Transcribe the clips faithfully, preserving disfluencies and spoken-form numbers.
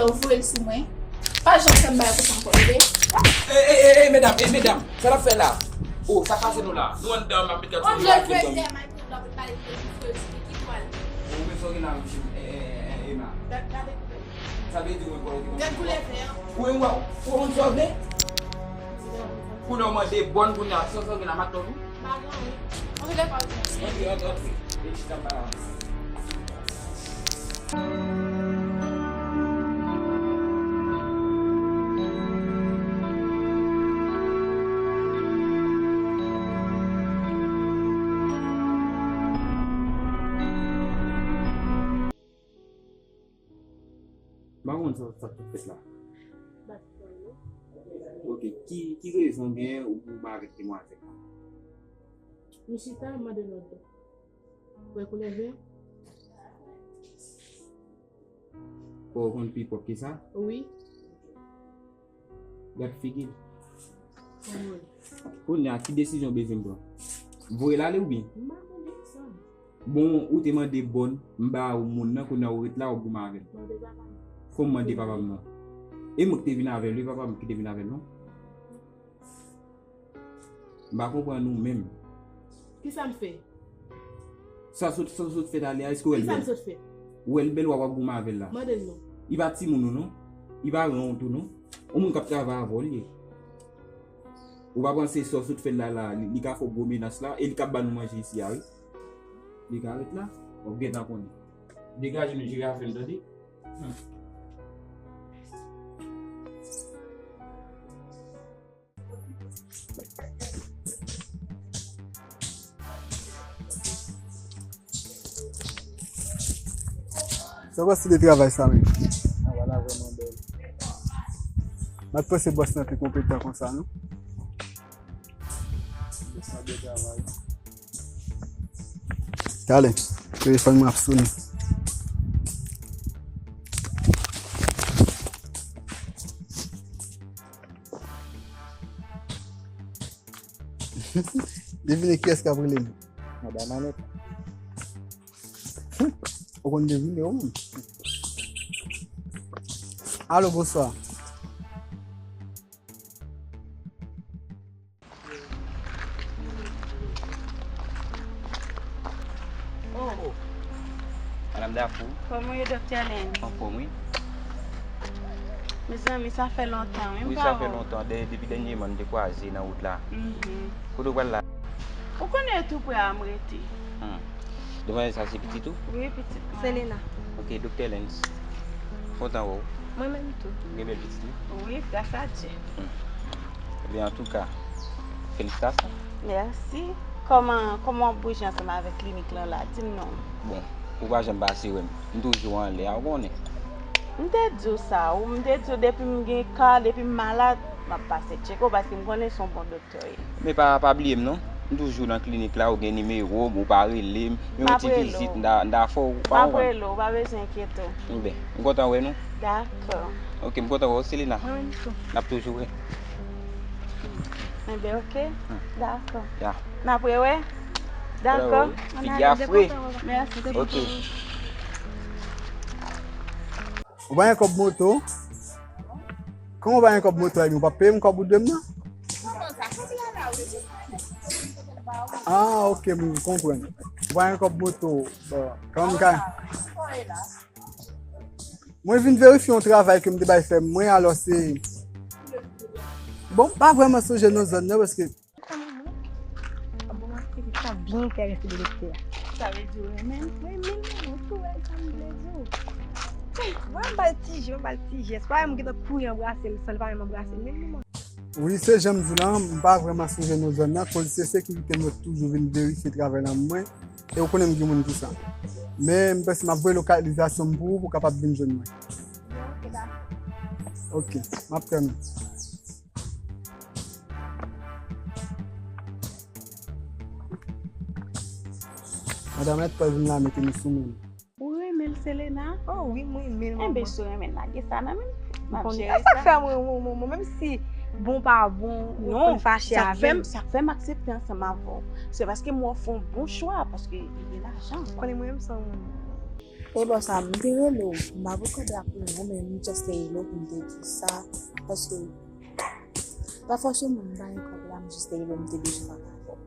Yo voye l sou mwen. Pa janm fè m bagay konsa ankò, tande? Ey, ey, ey, ey, medam, ey, medam, sa n ap fè la? Oh, sa k pase nou la? Nou anndan, m ap met gad sou nou la, kèt ban m. Ou wè sa w gen la, mesye, eh, eh, eh, Emma. Sa vle di mwen kwè ou te konn. Gad koulè vè an. Ou menm, ou konn sa w vle? Kounye a w mande bòn, kounye a, sa w gen la, m ap tann ou. M pa gen anyen. Antre, antre, antre. E chita m pale avè w. M pa konn sa, sa k ap fèt la. Ok, ki, ki rezon gen ou, ou marye ak demwazèl la? M chita, m mande lòd. Wè koulè vè? Fò w konn pi pwòp ke sa? Wi. Gad figi l. Anmwey. Kounye a, ki desizyon w bezwen m pran? Voye l ale oubyen? M pa konnen sa. Bon, ou te mande bòn, m ba ou moun nan, kounye a ou ret la, w ap goumen avè l. Mande papa m. Fò m mande papa m nan. E mwen ki te vin avè l, wi, papa m ki te vin avè l, non? M pa konprann ou menm. Kisa m fè? Sa sot, sa sot fè talè a, èske w wè l bèl? Kisa m sot fè? Ou wè l bèl, w ap, w ap goumen avè l la. Mande l non. Li pa timoun ou non. Li pa gran ou tou non. Yon moun k ap travay avè w li ye. Ou pa panse sa w sot fè l la, la, li, li ka fè w gwo menas la, e li k ap ba nou manje isi a, wi. Li ka ret la, w ap gentan konnen. Degaje nou jere afè n, tande? Hmm. Sa w panse de travay sa menm? Travay la vrèman bèl. M pa t panse bòs lan te konpetan konsa, non. Bòs lan byen travay. Talè, telefòn mwen ap sonnen. Devine kiyès k ap rele m? Madan Manèt. Ou konn devine ou menm. Alo, bonswa. Oh. Madam Dafou. Kòman w ye, Doktè Lens? Anfòm, wi. Mezanmi, sa fè lontan, wi, m pa wè w. Wi, sa fè lontan. Dè-, depi dènyèman, n te kwaze nan wout la. Mhm. Kote w pral la? Ou konnen e tou prè a m rete. Hmm. Demwazèl sa se pitit ou? Wi, pitit mwen. Selena. Ok, Doktè Lens. Kontan wè w. Mwen menm tou. Ou gen bèl pitit wi. Wi, gras a Dye. Hmm. Ebyen, antouka, felisitasyon. Mèsi. Kòman, kòman w ap bouje ansanm avèk klinik lan la? Di m non. Bon, ou pa janm pase wè m. M toujou anlè a, ou konnen. M te di w sa, ou, m te di w depi m gen ka, depi m malad, m ap pase tcheke w, paske m konnen se yon bon doktè. Men pa, pa bliye m non. M toujou nan klinik la, ou gen nimewo m, ou pa rele m, men yon ti vizit, m ta, m ta fè w, ou pa konprann. M ap rele w, ou pa bezwen enkyete w. Enben, m kontan wè nou. Dakò. Ok, m kontan wè w, Selena. Mwen menm tou. N ap toujou wè. Enben, ok. Hmm. Dakò. Ya. N ap rewè. Dakò. Figi a fre. Mèsi. Ok. Ou pa gen kòb moto? Kòman ou pa gen kòb moto a, ebyen ou p ap peye m kòb ou dwe m nan? Ah, ok, m konprann. Ou pa gen kòb moto. Bon, kòman m ka. Mwen vin verifye yon travay ke m te bay fè mwen, alò se. Bon, m pa vrèman sonje non zòn nan, paske Sa byen enterese de doktè a. Sa vle di w renmen l? Renmen l, mwen tou wè sa m vle di w. Mwen m ba l ti je, mwen ba l ti jès. Pa wè m gentan kouri anbrase l san l pa menm anbrase m menm moman. Wi, se jan m di w lan, m pa vrèman sonje non zòn nan, koz se sekirite m yo toujou vin verifye travay lan mwen, e ou konnen m gen moun pou sa. Men m panse m ap voye lokalizasyon m pou ou, pou w kapab vin jwenn mwen. Ok, dakò. Ok, m ap tann ou. Madanm Èt pa vin la mete nou sou men. Ou renmen l, Selena? Oh wi, mwen renmen l, manman. Enben, si w renmen l, lage sa nan men m. M ap jere sa. Sa k fè mwen, mwen, mwen, mwen, menm si bon pa bon, ou konn fache avè m. Non, sa k fè m, sa k fè m aksepte ansanm avè w, se paske m wè w fè yon bon chwa, paske li gen lajan. Konnen mwen menm se yon E bò sa, m te rele w, m pa gen kòb la pou mwen, men m just te rele w pou m te di sa, paske pa fòse moun m pa gen kòb la, m just te rele w, m te bezwen pale avè w.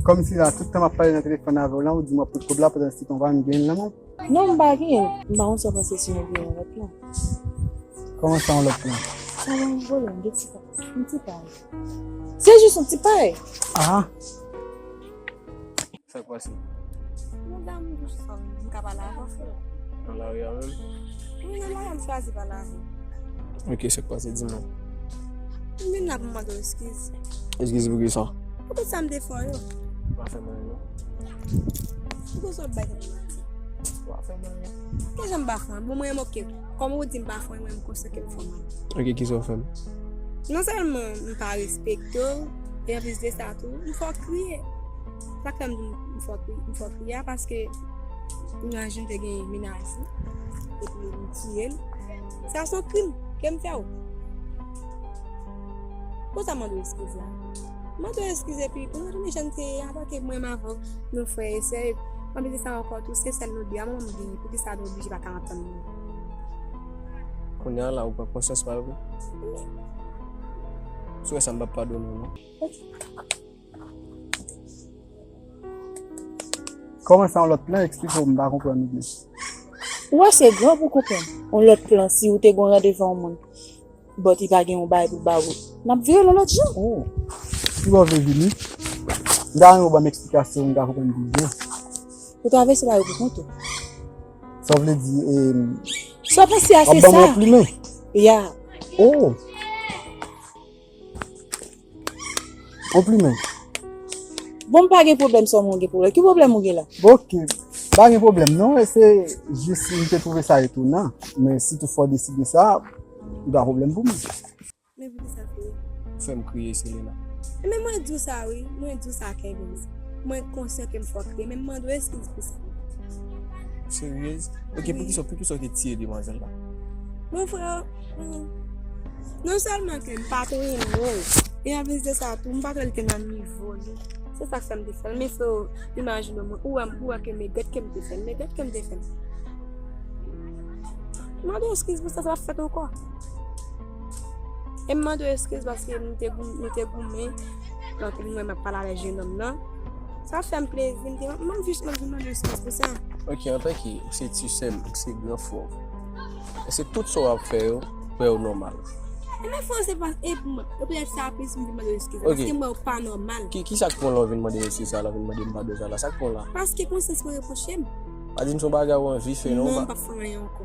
Kòmsi la, tout tan m ap pale nan telefòn avè w la, ou di m w ap pot kòb la, pandan se tan w pa menm gen l nan men w? Non, m pa gen l. M pa konn sa w panse si nou gen yon lòt plan. Kòman sa, yon lòt plan? Sa pa yon pwoblèm, de ti pay. Yon ti pay. Se jis yon ti pay. Ah. Sa k pase? Madam, m ka pale avè w, frè? Nan lari a menm? Wi, nan lari a, m chwazi pale avè w. Ok, sa k pase, di mwen. M vin la pou m mande w eskiz. Eskiz pou kisa? Pou tout sa m te fè w yo. Ou pa fè m anyen, non. Pou tout sa w bay tèt mwen manti. Ou pa fè m anyen. Kijan m pa fè w anyen? Bon, mwen, ok. Kòm ou di m pa fè w anyen, mwen, m konsyan ke m fè w mal. Ok, kisa w fè m? Non sèlman m pa respekte w, e anplis de sa tou, m fè w kriye. Sa k fè m di m fè w kri-, m fè w kriye a, paske imajine te gen mennaj li, epi m tiye l. Sa se yon krim ke m fè w. Pou sa m mande w eskiz la. M mande w eskiz epi pou nou retounen jan n te ye antanke mwen menm avè w, nou frè e sè. Anplis de sa ankò tou, se sèl nou de a manman m genyen. Poukisa nou oblije pa ka antann nou? Kounye a la, ou pran konsyans pa vre? Si w wè sa, m p ap padone w, non. Kòman sa, yon lòt plan? Eksplike w, m pa konprann ou byen. Ou wè, se gran pou konprann. Yon lòt plan, si ou te gen yon randevou ak yon moun, but li pa gen yon bagay pou l ba ou, n ap vire l yon lòt jan. Oh. Ki bò w vle vini? M ta renmen w ban m eksplikasyon, m ka konprann pi byen. Ou travèse la yo pou kont ou. Sa w vle di, em, sa w panse a, w ap se ban m sa. Yon plimen? Ya. Oh. Yon plimen. Bon, m pa gen pwoblèm sèlman ou gen pwoblèm. Ki pwoblèm ou gen la? Bon, ok. Pa gen pwoblèm, non. Se jis, m te twouve sa etonan. Men si toutfwa w deside sa, li pa pwoblèm pou mwen. Men poukisa, frè? Ou fè m kriye, Selena. Men mwen di w sa, wi. Mwen di w sa, Kevin. Mwen konsyan ke m fè w kriye, men m mande w eskiz pou sa. Seryez? Ok, poukisa, poukisa w te tiye demwazèl la? Bon, frè, mm, non sèlman ke m pa t renmen l, e anplis de sa tou, m pa t wè l te nan nivo li. Se sa k fè m te fè l. Men frè, imajine w, ou wè, ou wè ke megèt ke m te fè l, megèt ke m te fè l. M mande w eskiz pou sa, sa p ap fèt ankò. E m mande w eskiz paske nou te gou-, nou te goumen. Donk, mwen, m ap pale avèk jenòm nan. Sa fè m plezi, m te, m jis mande w eskiz pou sa. Ok, antanke ou se ti sè m, ou se gran frè w, èske tout sa w ap fè yo, ou wè yo nòmal? E men frè, se pa, e pou mwen, e poutèt sa plis m vin mande w eskiz la, ok, paske m wè w pa nòmal. Ki, ki sa k pran lè w vin mande m eskiz sa, lè w vin mande m padon sa la? Sa k pran la? Paske konsyans mwen repwoche m. Pa di m se yon bagay ou anvi fè, non. Non, m p ap fè anyen ankò.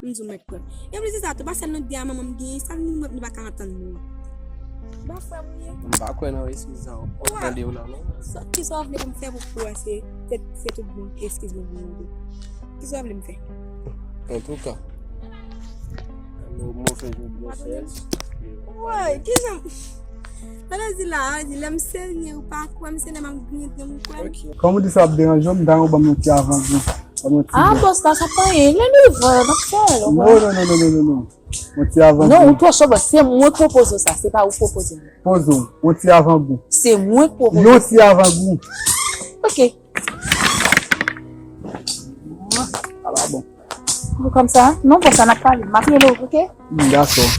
M di w mèt kwè m. E anplis de sa tou, pa sèl nou de a manman m genyen, sa nou, nou pa ka antann nou an? Ba frè m ou ye? M pa kwè nan eskiz sa w ap mande yo la, non. Sa, kisa w vle pou m fè pou, pou wè se, se, se tout bon eskiz mwen vin mande? Kisa w vle m fè? Antouka, mo, mo fè jodi an fè. Woy, kijan, sa vle di la, di lè m serye ou pa kwè m, se lè m ap griyen dan m kwè m. Ok. Kòm ou di sa ap deranje w, m ta renmen w ban m yon ti avangou. Ban m yon ti... Ah, bòs la, sa pa anyen. Lè nou vwa, n ap fè l, non, non, non, non, non, non. Yon ti avangou. Non, ou twò cho, bòs. Se mwen k pwopoze w sa, se pa ou k pwopoze m. Poze w. Yon ti avangou. Se mwen k pwopoze w. Yon ti avangou. Ok. Sa va bon. Bon, kòmsa, non, bòs la, n ap pale. M ap rele w, ok? Mm, dakò.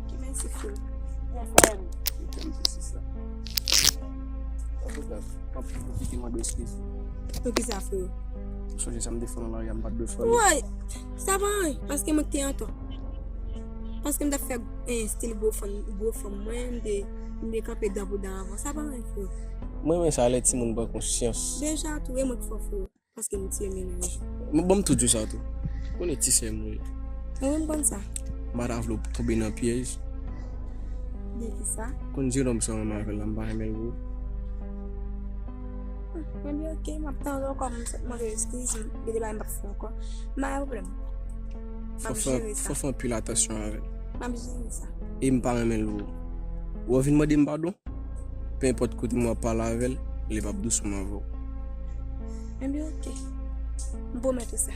Ok, mèsi, frè. Bon, frè m. Frè m, se sa. An tou ka, anpil moun ki te mande w eskiz. Poukisa, frè? Ou sonje sa m te fè w nan lari a, m pa t dwe fè w? Woy, sa pa anyen, paske mwen k te antò. Paske m t ap fè, eh, estil gwo fanm, gwo fanm mwen, m te, m te kanpe dan pou dan avè w. Sa pa anyen, frè. Mwen renmen sa lè timoun pran konsyans. Deja tou, e mwen k fè w, frè. Paske m tiye mennaj ou. M, bon, m tou di w sa tou. Ou konnen ti sè m ou ye. Mwen menm konn sa. M pa ta vle w tonbe nan pyèj. De kisa? Konn jenòm sa w renmen avè l la, m pa renmen l pou ou. Hmm, ebyen, ok, m ap tande w kòm mande eskiz, gen de bagay m p ap fè ankò. M pa gen pwoblèm. M ap jere sa. Fò w fè anpil atansyon avè l. M ap jere sa. E m pa renmen l pou ou. Ou vin mande m padon? Nenpòt kote m ap pale avè l, li p ap dous kòm avè w. Ebyen, oke. M pwomèt ou sa.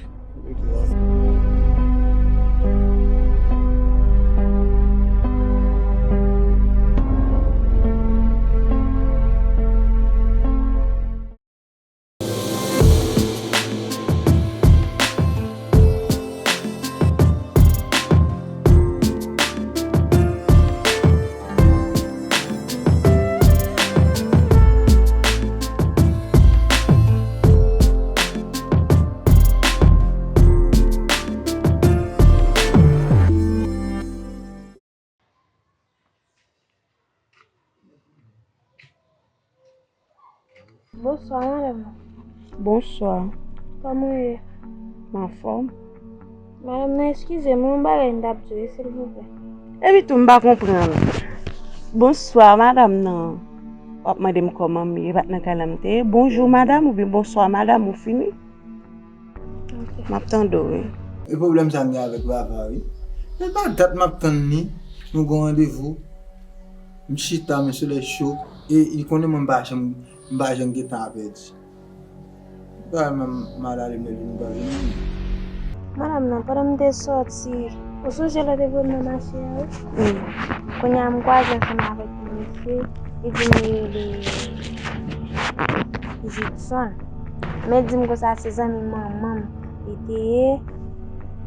Bonswa, madanm. Bonswa. Kòman w ye? M anfòm. Madanm nan, eskize m, yon bagay m t ap di w, silvouplè. Epi tou, m pa konprann. Bonswa, madanm nan. W ap mande m kòman m ye, e pa t nan kay la m te ye. Bonjou, madanm, oubyen bonswa, madanm, ou fini? Ok. M ap tande w, wi. E pwoblèm sa m gen avèk Vava, wi. Men pa dat m ap tann li. Nou gen yon randevou. M chita, men solèy cho. E li konnen mwen m pa janm, m pa janm gen tan a pèdi. Ba, m, m al ale, m lè li nou pa vini. Madanm nan, pandan m te sòti, ou sonje lè w te voye m nan mache a, wi? Wi. Kounye a, m kwaze ansanm avèk yon mesye, li di m li rele Judson. Men di m konsa se zanmi manman m li te ye.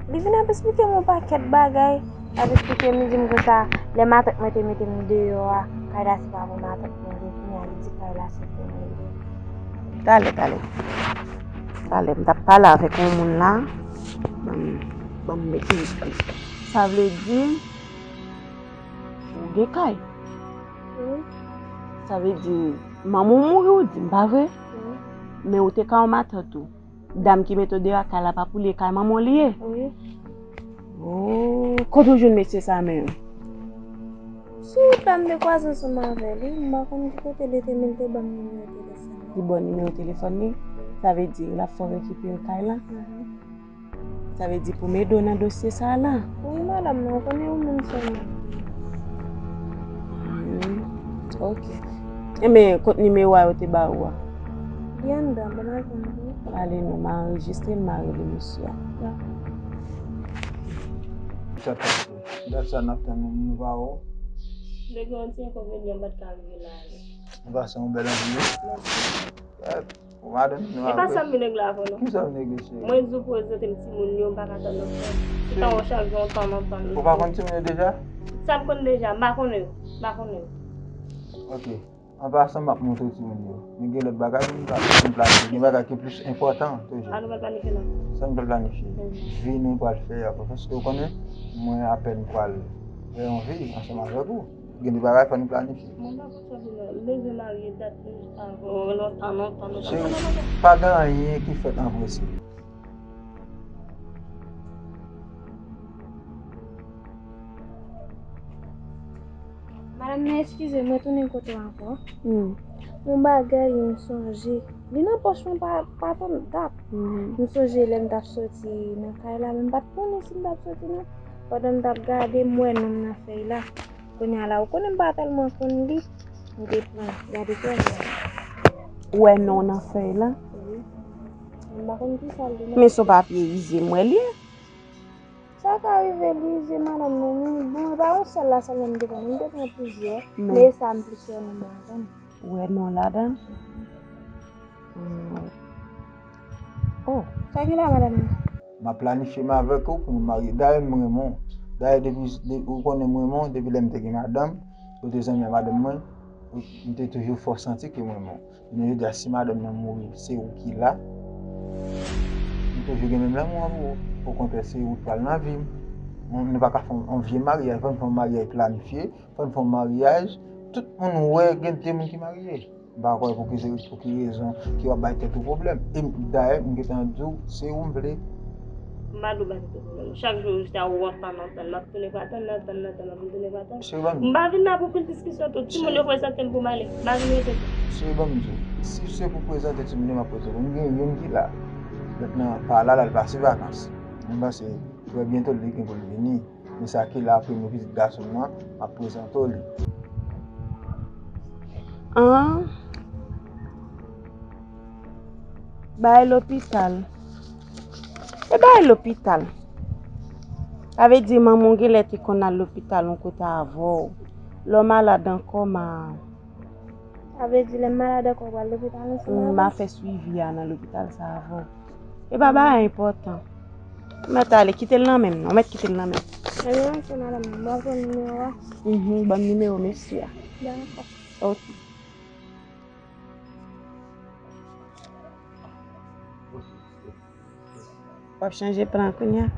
Li vin ap esplike m yon pakèt bagay. L ap esplike m, li di m konsa, lè matant mwen te mete m deyò a, kay la se pa pou matant mwen li ye, kounye a li di kay la se pou mwen li ye. Talè, talè. Talè, m t ap pale avèk yon moun la. Ban m, ban m mete li. Sa vle di, ou gen kay. Wi. Sa vle di, manman w mouri, ou di m, pa vre? Wi. Men ou te ka yon matant ou. Dam ki mete w deyò a, kay la pa pou li, e kay manman w li ye? Wi. Oh, kote w jwenn mesye sa menm? Sou wout la, m te kwaze ansanm avè li, m pa konn ki kote li te, men li te ban m nimewo telefòn li. Li ba w nimewo telefòn li? Sa vle di, l ap fè w rekipere kay la? Mhm. Sa vle di pou m ede w nan dosye sa a la? Wi, madanm nan, ou konnen ou menm sèlman. Hmm, ok. Enben, kot nimewo a yo te ba ou a? Li anndan, ban m al pran l pou ou. Ale non, m a anrejistre l, m a rele mesye a. Dakò. Sa t pase? Dat sa n ap tann nou, nou pa wè w. Nèg yo yon ti enkonvenyan, m pa t ka rive la ale. Ou pase yon bèl anvi, wi. Mèsi. Ou madanm nou. E pa sa m vin regle avè w, non. Kisa w vin regle, cheri? Mwen di w prezante m timoun yo, m pa ka tann lòt tan. Chita wè chak jou yon tan nan tan. Ou pa konn timoun yo deja? Sa m konn deja, m pa konnen yo. M pa konnen yo. Ok. An pasan, m ap montre w timoun yo. Men gen lòt bagay, m pral, m pral, gen bagay ki plis enpòtan toujou. Sa nou pral planifye la? Sa nou pral planifye? Mhm. Vi nou pral fè a, paske w konnen, mwen apèn pral fè yon vi ansanm avèk ou. Gen de bagay fò nou planifye. Mwen pa konn sa pou nou. M bezwen marye dat nou avan lontan, lontan, lontan. Cheri, pa gen anyen ki fèt an prese. Madanm nan, eskize m, mwen tounen kote w ankò. Hmm. Yon bagay m sonje. Li nan pòch mwen pa, pa tann dat. Mhm. M sonje lè m t ap soti nan kay la, men m pa t konnen si m t ap soti non. Pandan m t ap gade, m wè non m nan fèy la. Kounye a la, ou konnen m pa tèlman konn li, m te pran, gade fèy la. Ou wè non w nan fèy la? Wi. M pa konn kisa l ye non. Men se yon papye ize m wè l ye. Sa ka rive li ize madanm nan, men bon, e pa yon sèl la sèlman m te pran, m te pran plizyè, men e sa m plis wè non m ladan. Ou wè non w ladan? Hmm. Oh. Sa gen la, madanm nan? M ap planifye m avèk ou pou nou marye. Dayè, m renmen w. Dayè, depi, de, ou konnen m renmen w, depi lè m te gen madanm, ou te zanmi a madanm mwen, ou, m te toujou fè w santi ke m renmen w. Men jodi a, si madanm nan mouri, se ou ki la. M toujou gen menm lanmou an pou ou. Okontrè, se ou k pral nan vi m. Nou, nou pa ka fè yon, yon vye maryaj, fò n fè yon maryaj planifye, fò n fè yon maryaj tout moun wè gen de moun ki marye. M pa kwè pou ki, pou ki rezon ki w ap bay tèt ou pwoblèm. E m, dayè, m gentan di w, se ou m vle. M pa dwe bay tèt ou pwoblèm. Chak jou, ou chita, ou antann, antann. M ap tounen pa tann, antann, antann, m ap tounen pa tann. Cheri, ban m. M pa vin la pou pil diskisyon tou. Timoun yo prezante m pou m ale. M pa vin rete tou. Cheri, ban m di w. Si se pou prezante timoun yo, m ap prezante w. M gen youn ki la. Lòt nan pa la, l al pase vakans. M panse trè byento li gen pou l vini. Men sa ki la, premye pitit gason m nan, m ap prezante w li. An? Bay lopital. E bay lopital. Sa vle di manman w genlè te konn al lopital yon kote avè w. Lè w malad ankò, m a Sa vle di lè m malad ankò, w pral lopital ansanm avè m? M a fè swivi a nan lopital sa avè w. E pa bagay enpòtan. Ou mèt ale, kite l nan men m non, ou mèt kite l nan men m. Ebyen, ok, madanm, m pral pran nimewo a. Mhm, ban m nimewo mesye a. Dakò. Ok. W ap chanje plan kounye a?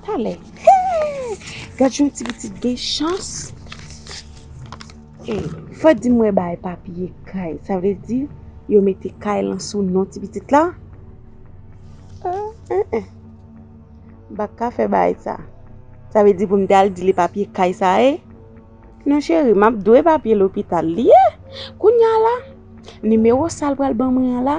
Talè. Gad yon ti pitit gen chans. E, fò di m wè bay papye kay. Sa vle di, yo mete kay lan sou non ti pitit la? Ah, eh, eh. M pa ka fè bagay sa. Sa vle di pou m te al di li papye kay sa ye? Non cheri, m ap dwe papye lopital li ye. Kounye a la, nimewo sa l pral ban mwen an la,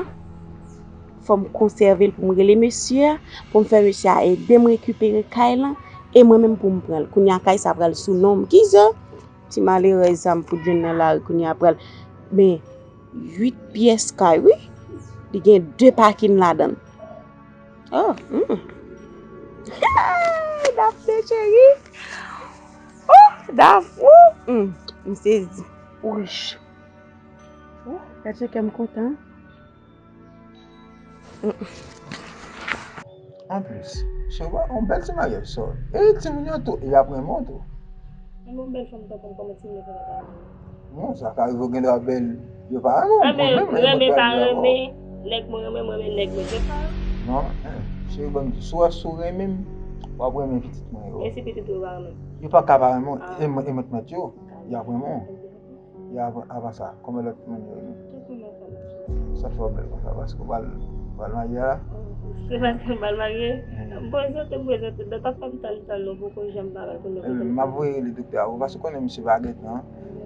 fò m konsève l pou m rele mesye a, pou m fè mesye a ede m rekipere kay lan, e mwen menm pou m pran l. Kounye a kay sa pral sou non m. Kijan? Ti malerèz sa m fout jwenn nan lari kounye a pral. Men, uit pyès kay, wi. Li gen de pakin ladan l. Oh, mm. Dafne cheri. Oh, Daf, oh, mm. M sezi. Ou rich. Oh, gad jan kè m kontan. Mm. Anplis, se yon bèl ti maryaj sa. E timoun yo tou, y ap renmen w tou. Mwen yon bèl fanm tankou m, kòman timoun yo fè pa renmen m? Non, sa ka rive w gen dwa bèl, yo pa renmen w. Renmen, mwen menm, renmen pa renmen, nèg mwen renmen, mwen renmen nèg mwen, se pa. Non, eh, cheri, ban m di, si w wè si w renmen m, w ap renmen pitit mwen yo. E si pitit ou pa renmen m? Yo pa ka pa renmen w, e mwen, e mwen k mèt yo, y ap renmen w. Y ap, apa sa, kòman lòt moun yo renmen m? Tout moun nan fanmi. Sa k fè w bèl konsa, paske w pral, pral marye a la? Se paske m pral marye? M prezante, m prezante, dòt ap fè m tann, tann, nou poko janm pa pral konnen kote m. M ap voye rele doktè a pou, paske w konnen misye pa gentan,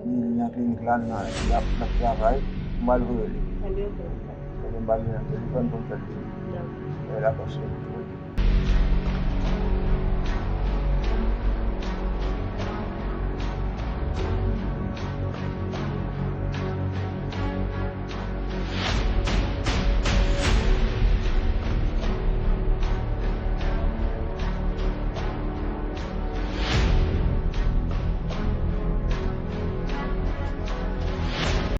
li, li nan klinik la, nan, l ap, l ap travay, m pral voye rele. Ebyen, ok. Ebyen, m pral vin nan telefòn pou m fè l vini. Dakò. Dakò, cheri.